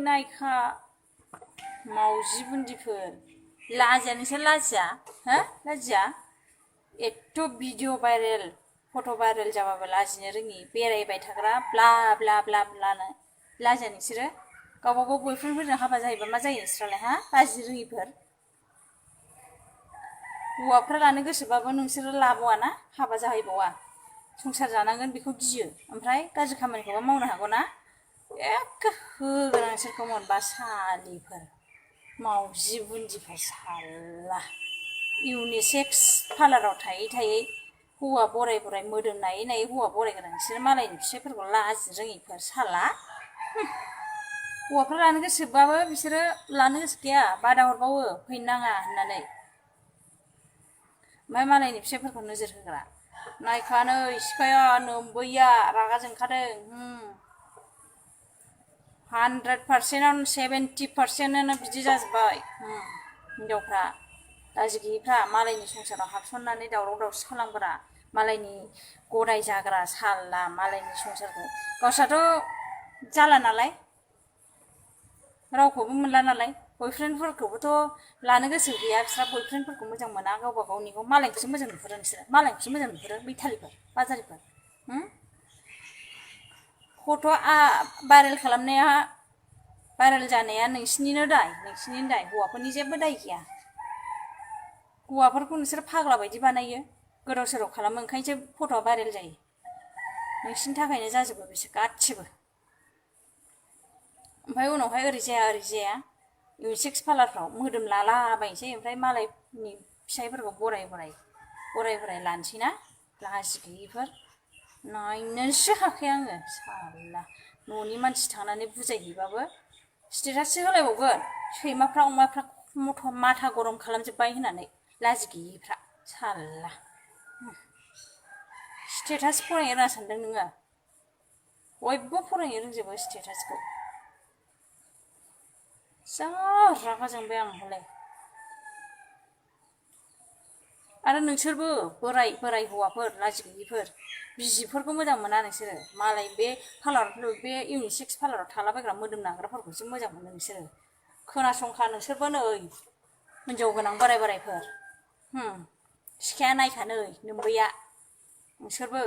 नायखा मावजि बुन्दिफोर लाजिया नोंसोर लाजिया हो लाजिया एथ' भिडिअ भाइरेल फट' भाइरेल जाबाबो लाजिनो रोङि बेरायबाय थाग्रा ब्ला ब्ला ब्ला ब्लानो लाजिया नोंसोरो गावबागाव बयफ्रेन्डफोरजों हाबा जायोबा मा जायो नोंसोरालाय हा लाजिनो रोङिफोर हौवाफ्रा लानो गोसोबाबो नोंसोरो लाबावाना हाबा जाहैबावा संसार जानांगोन बेखौ गियो ओमफ्राय गाज्रि खामानिखौबा मावनो हागौ ना एखे होगोन आं नोंसोरखौ मोनबा सालिफोर मावजि बुन्दिफोर साला इउनिसेक्स पार्लाराव थायै थायै हौवा बराय बराय मोदोम नायै नायै हौवा बरायग्रा नोंसोरो मालायनि फिसाइफोरखौ लाजिनो रोङिफोर साला हौवाफ्रा लानो गोसोबाबो बिसोरो लानो गोसो गैया बादा हरबावो फैनो नाङा होननानै ओमफ्राय मालायनि फिसाइफोरखौ नोजोर होग्रा नायखा नै सिखाया नोम्बैया रागा जोंखादों 100%आवनो 70%आनो बिदि जाजोब्बाय हिनजावफ्रा लाजि गैयिफ्रा मालायनि संसाराव हाबसननानै दावराव दावसि खालामग्रा मालायनि गदाय जाग्रा साला मालायनि संसारखौ गावस्राथ' जाला नालाय रावखौबो मोनला नालाय बयफ्रेन्डफोरखौबोथ' लानो गोसो गैया बिस्रा बयफ्रेन्डफोरखौ मोजां मोना गावबा गावनिखौ मालायखौसो मोजां नुहुरो नोंसोरो मालायखौसो मोजां नुहुरो बैथालिफोर बाजारिफोर फट' भाइरेल खालामनाया भाइरेल जानाया नोंसिनिनो दाय हौवाफोरनि जेबो दाय गैया हौवाफोरखौ नोंसोर फाग्ला बायदि बानायो गोदाव सोराव खालामो ओंखायनोसो फट'आ भाइरेल जायो नोंसिनि थाखायनो जाजोबो बिसोर गासिबो ओमफ्राय उनावहाय ओरै जाया इउनिसेक्स पार्लारफ्राव मोदोम लालाबायनोसै ओमफ्राय मालायनि फिसाइफोरखौ बराय बराय लानोसै ना लाजि गैयिफोर नायनोसो हाखाया आङो साला न'नि मानसि थांनानै बुजायहैबाबो स्टेटाससो होलायबावगोन सैमाफ्रा अमाफ्रा माथा गरम खालामजोब्बाय होननानै लाजि गैयिफ्रा साला स्टेटास फरायनो रोङा सानदों नोङो बयबो फरायनो रोंजोबो स्टेटासखौ जा रागा जोंबाय आं हले आरो नोंसोरबो बोराय हौवाफोर लाजि गैयिफोर बिजिफोरखौ मोजां मोना नोंसोरो मालाय बे पार्लाराव बे इउनिसेक्स पार्लाराव थालाबायग्रा मोदोम नाग्राफोरखौसो मोजां मोनो नोंसोरो खोनासंखा नोंसोरबो नै हिनजाव गोनां बोरायफोर सिखाया नायखा नै नोम्बैया नोंसोरबो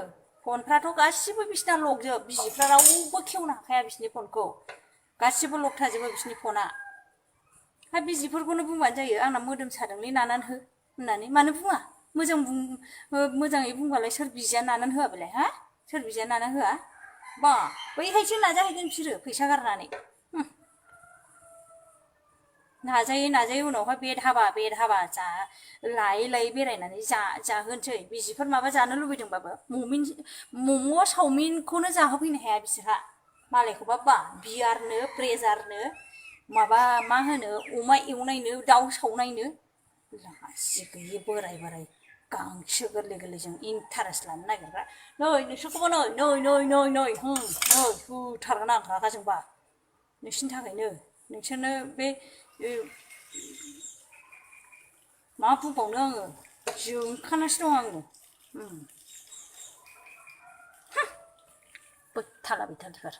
फनफ्राथ' गासिबो बिसिना लकजोब बिजिफ्रा रावबो खेवनो हाखाया बिसिनि फनखौ गासिबो लक थाजोबो बिसिनि फना हा बिजिफोरखौनो बुंबानो जायो आंना मोदोम सादोंलै नानानै हो होननानै मानो बुङा मोजाङै बुंबालाय सोर बिजिया नानानै होआ बेलाय हा सोर बिजिया नानानै होआ बा बैहायसो नाजाहैगोन बिसोरो फैसा गारनानै नाजायो उनावहाय बेद हाबा जा लायै बेरायनानै जाहोनोसै बिजिफोर माबा जानो लुबैदोंबाबो मम' चावमिनखौनो जाहोफैनो हाया बिसोरहा मालायखौबा बा बियारनो ब्रेजारनो माबा मा होनो अमा एवनायनो दाउ सावनायनो लाजि गैयि बोराय गांसो गोरलैजों इन्टारेस्ट लानो नागिरग्रा नै नोंसोरखौबो नै होथारगोन आं रागा जोंबा नोंसिनि थाखायनो नोंसोरनो बे मा बुंबावनो आङो जोंखानासो दं आङो बैथाला बैथालिफोर